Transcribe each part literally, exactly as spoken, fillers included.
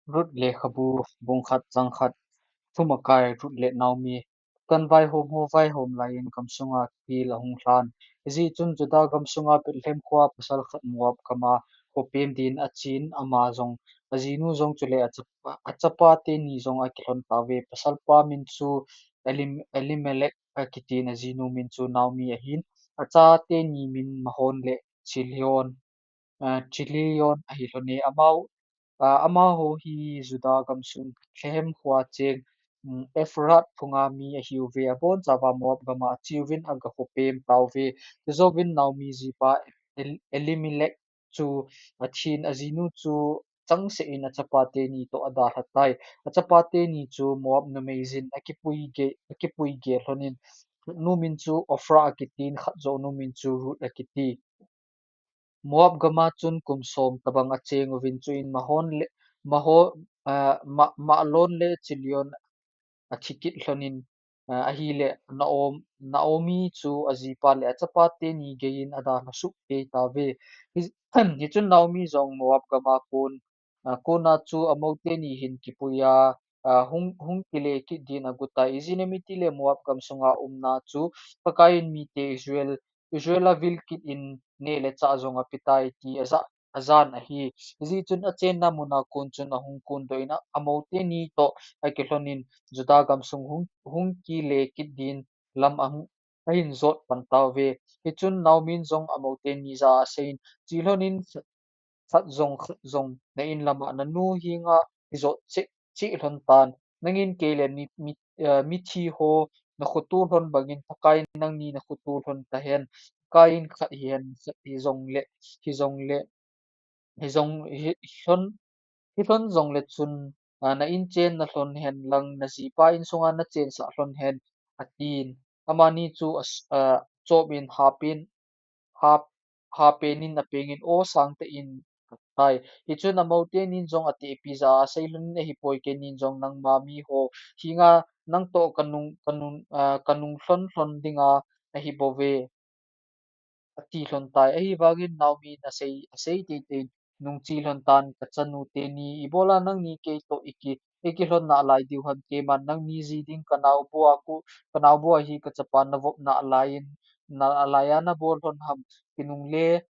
Ruth lekhabu, bung khat, chang khat. Thumakai, Ruth le Naomi. Kan vaihom ho vaihom laiyin gamsunga thil ahung lhan. Hijeh chun Judah gamsunga Bethlehem khoa pasal khat Moab gama khopem din achen, ama jong, ajinu jong chule achapa, achapa teni jong akilhon tauve. Pasalpa min chu Elim-, Elimelech akitin, ajinu min chu Naomi ahin. Acha teni min Mahlon le Chilion, ah, Chilion ahi lhone. Amau, ah, amaho hi Judah gamsung Bethlehem khoa cheng, um, Ephrath phunga mi ahiuve. Abonchauva Moab gama acheuvin agakhopem tauve. Chujouvin Naomi jipa El-, Elimelech chu athin, ajinu chu changseh in achapa teni toh adalha tai. Achapa teni chu Moab numei jin akipui gei, akipui gei lhonin, khatnu min chu Ophra akitin, khatjounu min chu Ruth akiti. Moab gama chun kum som tobang acheng uvin, chuin Mahlon le, Maho-, ah, Ma-, Mahlon le Chilion athi kit lhonin, ah, ahile Naom-, Naomi chu ajipa le achapa teni geiyin adalha suh kei tauve. Hi, hichun Naomi jong Moab gama kon, ah, kona chu amau teni hin kipuiya, ah, hung, hung kile kit din agutai. Ijeh inem itile Moab gamsunga umna chu Pakaiyin mite Israel, Israel a vil kit in neh le chah jong apetai ti aja, ajan ahi. Hijeh chun achenna muna kon chun ahung kondoh in a, amau teni toh akilhonin Judah gamsung hung, hung kile kit din lam ahung, ahin jot pan tauve. Hichun Naomin jong amau teni jah a aseiyin, che lhonin khat jong, khat jong na in lama nanu henga kijot cheh, cheh lhon tan. Nangin kei le mi, mi, eh, mithi ho nakhoto lhon bangin Pakaiyin nangni nakhoto lhon tahen. Pakaiyin khat hihen, khat hijongle, hijongle, hijong, hi, hilhon, hilhon jongle chun, ah, na in chen nalhon hen lang, najipa insunga nachensah lhon hen, atin. Amani chu as-, ah, chopin hapin, hap, hapenin apengin, O sangtah in, atai. Hichun amau tenin jong atehpi jah a asei lhonin, Ahipoi, keinin jong nangma miho henga nangtoh kanung, kanung, ah, kanung lhon lhon dinga ahibouve, ati lhon tai. Ahivangin Naomin asei, asei teitei in, Nungche lhon tan kachanu teni, ibola nangni keitoh iki, ikilhon nalai diu ham? Keiman nangni ji ding kanaobu a ku, kanaobu a hi kachapa navop nalaiyin, nalaiya nabol lhon ham? Kinungle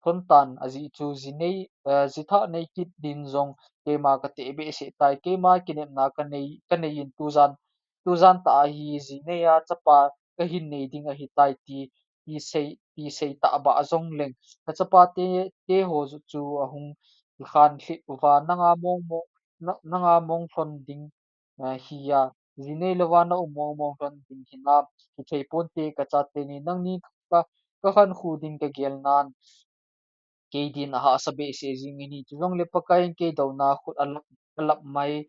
lhon tan, ajeh chu ji nei, eh, ji thah nei kit din jong keima kateh behseh tai. Keima kinepna kanei, kaneiyin tujan, tujan tah a hi ji neiya chapa kahin nei ding ahitai ti, ti sei, ti sei tahbeh jongleng, kachapa te, teho chu ahung khan lhit uva, nanga mong mong, na, nanga mong lhon ding, ah, hiya, ji nei louva na um mong mong lhon ding hinam, hithei ponte kachateni, nangni ka, kakhankhu ding kagel nan, kei din ahahsa behseh jingin ahi. Chujongle Pakaiyin kei douna khut alap, alap mai,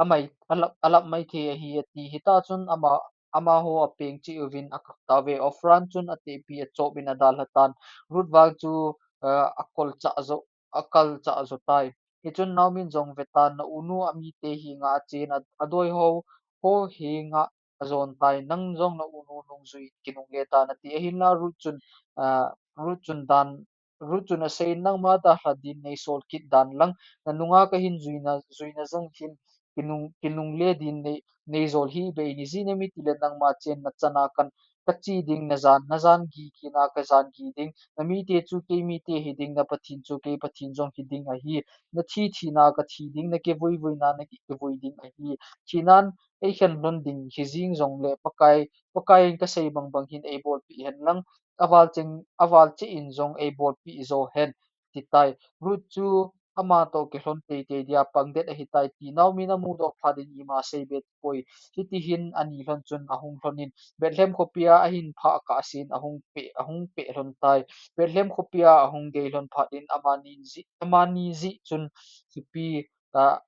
amai, alap, alap mai thei ahi, ati. Hitah chun ama, amaho apeng cheh uvin akap tauve. Ophran chun atehpi achopin adalha tan. Ruth vang chu, eh, akolchah jo, akalchah jo tai. Hichun Naomin jong, Vetan, na unu amite henga achen, a, adoi ho, ho henga ajon tai. Nang jong na unu nungjui in kinungle tan, ati. Ahinla Ruth chun, ah, Ruth chun dan, Ruth chun aseiyin, Nangma dalha din neisol kit dan lang, nanunga kahin juina, juina jong hin kinung, kinungle din nei, neijol hih beh in, ijeh inem itile nangma chenna chana kan, kache ding, najan, najan gi kina kajan gi ding, namite chu kei mite hiding, na Pathen chu kei Pathen jong hiding ahi, nathi thina kathi ding, nakivui vuina nakivui ding ahi. Thinan eikhen lhon ding hijing jongle Pakai, Pakaiyin kasei bang bang hin eibolpeh hen lang, aval cheh, aval cheh in jong eibolpeh jo hen, ati tai. Ruth chu ama toh kilhon teitei dia pangdet ahitai ti Naomin amudoh phat in ima asei be tapoi. Hitihin ani lhon chun ahung lhonin Bethlehem khopia ahin phah kahsen ahung peh, ahung peh lhon tai. Bethlehem khopia ahung gei lhon phat in amani jeh, amani jeh chun khopi, ah,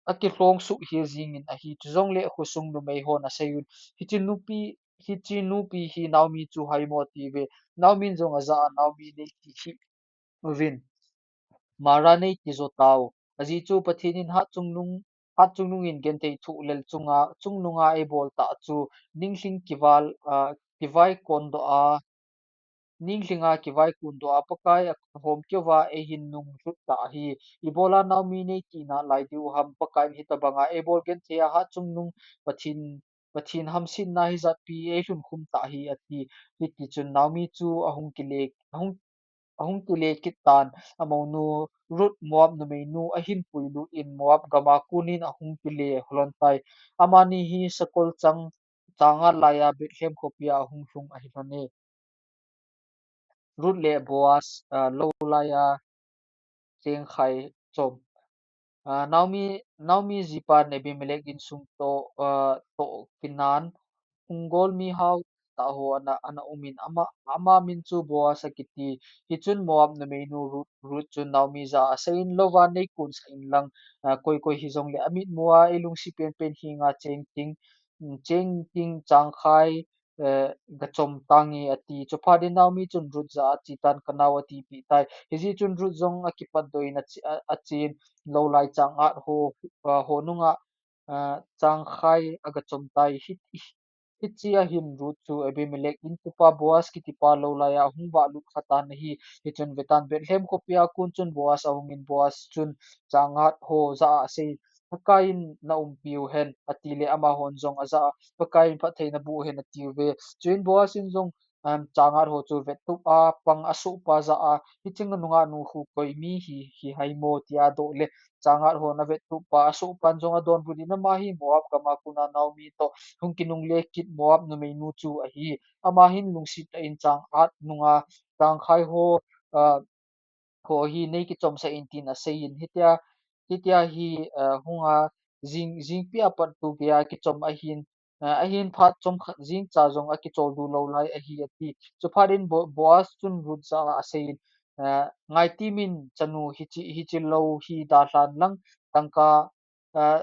akilhong suh hel jingin ahi. Chujongle khosung numei hon aseiyun, Hiche nupi, hiche nupi hi Naomi chu haimo, atiuve. Naomin jong ajah a, Naomi neiti hih uvin, Mara neiti jo tau. Ajeh chu Pathen in hatchungnung, hatchungnung in genthei thohlel chunga, chungnunga eibol tah chu ninglhing kival, ah, kivai kondoh a, ning lhinga kivai kun doh a Pakai a hom keuva eihin nung lut ta ahi. Ibola Naomi nei tina lai diu ham, Pakai in hitabanga eibol genthei a hatchungnung Pathen, Pathen hamsetna hijatpi eilhun khum ta ahi, ati. Hiti chun Naomi chu ahung kile, ahung, ahung kile kit tan, amounu Ruth Moab numeinu ahin puilut in Moab gama konin ahung kile lhon tai. Amani hi sakol chang, chang at laiya Bethlehem khopia ahung lhung ahi lhon e. Ruth le Boaz, ah, lou laiya chengkhai chom. Ah, Naomi, Naomi jipa Abimelech insung toh, ah, toh kinan, hung gol mihao tah ho ana, ana umin ama, ama min chu Boaz akiti. Hichun Moab numeinu Ruth, Ruth chun Naomi jah a aseiyin, louva nei kunsah inlang, ah, koi koi hijongle amitmua eilungset penpen henga chengting, mm, chengting changkhai, eh, gachom tange, ati. Chuphat in Naomi chun Ruth jah a, che tan kanao, atipeh tai. Hijeh chun Ruth jong akipatdoh in ache, a, achen, lou lai chang at ho, ah, ho nunga, ah, changkhai agachom tai. Hi, hi, hichea hin Ruth chu Abimelech inkupa Boaz kitipa lou laiya ahung vahlut kha tan ahi. Hichun vetan Bethlehem khopia kon chun Boaz ahungin Boaz chun chang at ho jah a asei, Pakai in na umpiu hen, atile amahon jong ajah a, Pakai in phatthei naboh hen, atiuve. Chuin Boaz in jong, um, chang at ho chu vettup a pang asohpa jah a, hiche nunga nu khu koi mi hi, hihai mo, tia adoh le, chang at ho na vettup pa asohpan jong adonbut in, ama hi Moab gama kona Naomi toh hung kinungle kit Moab numeinu chu ahi. Ama hin lungset tah in chang at nunga changkhai ho, ah, ho hi nei kichomsah in tin aseiyin. Hitia, hitia hi, ah, hunga jing, jingpia pat tu geiya kichom ahin, ah, ahin phat chomkhat jing cha jong akicholdo lou lai ahi, ati. Chuphat in Bo-, Boaz chun Ruth jah a aseiyin, ah, ngaitimin chanu, hiche, hiche lou hi dalhan lang tangka, ah,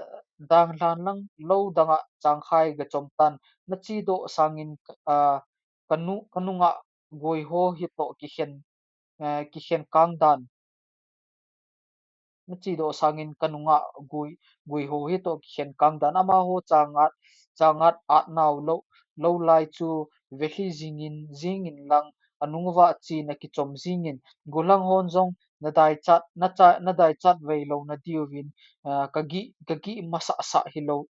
dalhan lang lou danga changkhai gachom tan. Nachedoh sangin, ah, kanu, kanunga gui ho hitoh kikhen, ah, kikhen kang dan. Nachedoh sangin kanunga gui, gui ho hitoh kikhen kang dan. Amaho chang at, chang at at nau lou, lou lai chu velhi jingin, jingin lang anung uva chen akichom jingin. Gollhang hon jong nadai chat, nacha-, nadai chat vei lou nadiuvin, ah, kagih, kagih masah sah hilou,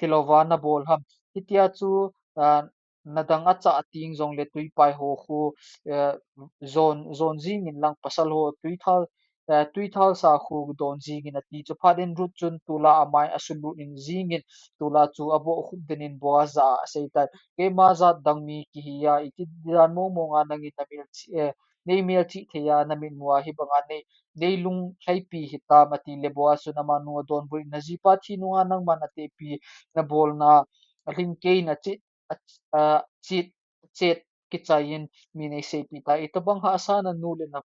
hilouva nabol ham. Hitia chu, ah, nadang acha ting jongle tuipai ho khu, eh, jon, jon jingin lang pasal ho tuithal, eh, tuithal sa khu don jingin, ati. Chuphat in Ruth chun tula amai asulut in jingin, tula chu abohkhup den in Boaz jah a asei tai. Keima jat dang mi kihi a, iti dan mong monga nangin namel chi, eh, nei melchih thei a, namitmua hibanga nei, nei lunglhaipi hitam, atile Boaz chun amanu adonbut in, najipa thi nunga nangman atepi nabolna alhing keiyin achet, a, a, chet, chet kichaiyin min eiseipeh tai. Itobang hahsa nanu le na,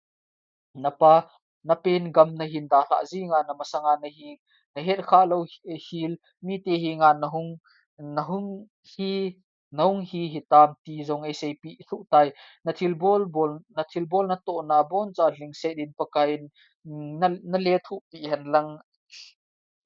napa, napen gam nahin dalhah jinga namasanga nahi, nahet khah lou hi, hel mite henga nahung, nahung hi, nahung hi hitam ti jong eiseipeh lhuh tai. Nathilbol, bol, nathilbol natohna aboncha lhingset in Pakaiyin, mm, na, nalethuhpeh hen lang,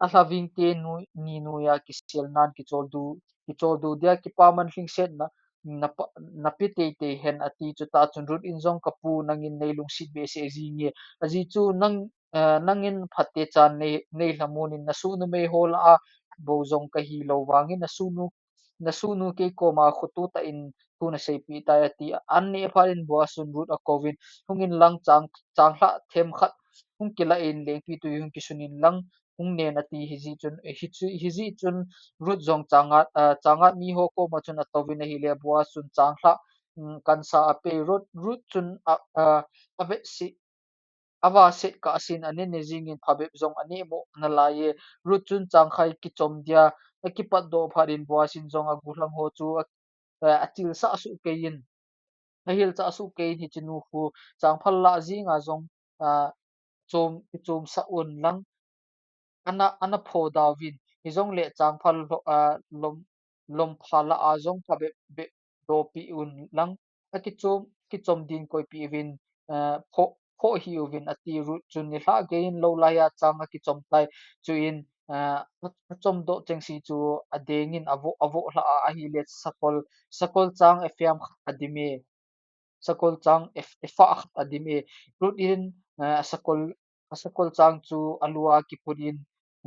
alhavingte nui, ni nuiya kiselnan kicholdo, kicholdo dia kipaman lhingsetna napa, nape teitei hen, ati. Chutah chun Ruth in jong, kapu, nangin nei lungset behseh jinge. Ajeh chu nang, eh, nangin phatechan nei, nei lhamon in, nasoh numei ho lah a bou jong kahi lou vangin, nasoh nu, nasoh nu kei koma khoto tah in thu naseipeh tai, ati. An neh phat in Boaz chun Ruth akouvin, hungin lang chang, changlhah themkhat hung kilah in lengpitwi hung kisun in lang hung nen, ati. Hijeh chun, eh, hichu, hijeh chun Ruth jong chang at, ah, chang at miho koma chun atouvin ahile, Boaz chun changlhah, mm, kansa apei. Ruth, Ruth chun a, a, avetsi, avaset kahsen, anene jingin phabep jong anehmoh nalaiye. Ruth chun changkhai kichom dia akipatdoh phat in Boaz in jong agollhang ho chu a, a, achilsah soh keiyin, ahilchah soh keiyin, hiche nu khu changphal lah jinga jong, a, chom, kichomsah un lang, ana, ana phodauvin, hijongle changphal lho, a, lom, lompha lah a jong phabep bep dohpeh un lang, akichom, kichom din koipeh uvin, eh, pho, phoh hih uvin, ati. Ruth chun nilhah geiyin lou laiya chang akichom tai. Chuin, eh, achomdoh chengse chu adengin avoh, avoh lhah a, ahile sakol, sakol chang ephah khat adime. sakol chang eph-, ephah khat adim e. Ruth in, eh, asakol, asakol chang chu alua kipunin,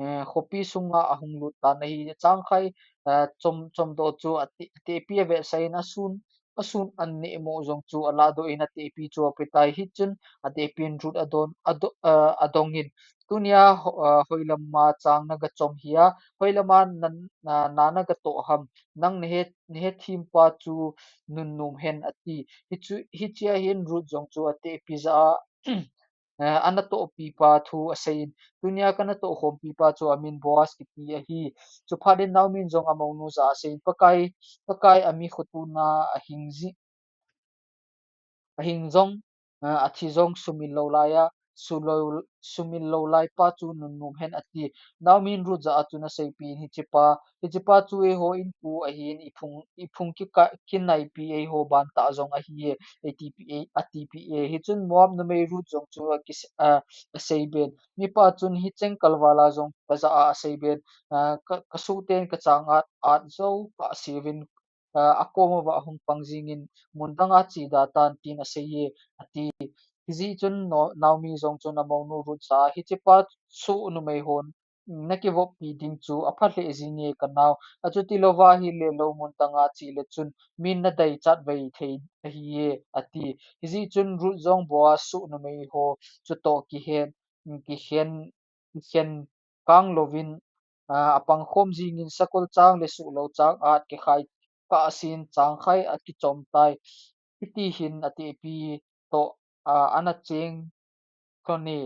eh, khopi sunga ahung lut tan ahi. Changkhai, eh, chom, chomdoh chu ate-, atepi avetsah in asun, asun an neh mo jong chu alahdoh in atepi chu apetai. Hichun atepin Ruth adon, ado-, eh, adongin, "Tunia ho-, eh, hoilama chang nagachom hia, hoilama nan, na, na nagatoh ham, nang nahe, nahethem pa chu nunnom hen," ati. Hichu, hichea hin Ruth jong chu atepi jah a, eh, anatohpi pa thu aseiyin, "Tunia kanatoh khompi pa chu amin Boaz kiti ahi." Chuphat in Naomin jong amounu jah a aseiyin, "Pakai, Pakai ami khotona ahing ji, ahing jong, eh, athi jong sumil lou laiya, sulou, sumil lou lai pa chu nunnom hen," ati. Naomin Ruth jah a chun aseipeh in, "Hichepa, hichepa chu eiho inpu ahin, iphung, iphung kika-, kinaipi eiho bantah jong ahiye," atipeh e, atipeh e. Hichun Moab numei Ruth jong chu akis-, a, aseiben. Mipa chun, "Hicheng kalval a jong kajah a aseiben, a, ka, kasuhten kachang at, at jou kahseuvin, a, akom uva ahung pang jingin mun danga che da tan," tin aseiye, ati. Hijeh chun No-, Naomi jong chun amounu Ruth jah a, "Hichepa soh numei hon nakivoppi ding chu apha lheh jinge kanao. Achuti louva ahile lou mun danga che le chun min nadei chatvei thei ahiye," ati. Hijeh chun Ruth jong Boaz soh numei ho chutoh kihen, kihen, kihen kang louvin, a, apang khom jingin, "Sakol chang le suhlou chang at kikhai kahsen changkhai akichom tai. Hiti hin atepi toh, a, ana cheng lhon e,"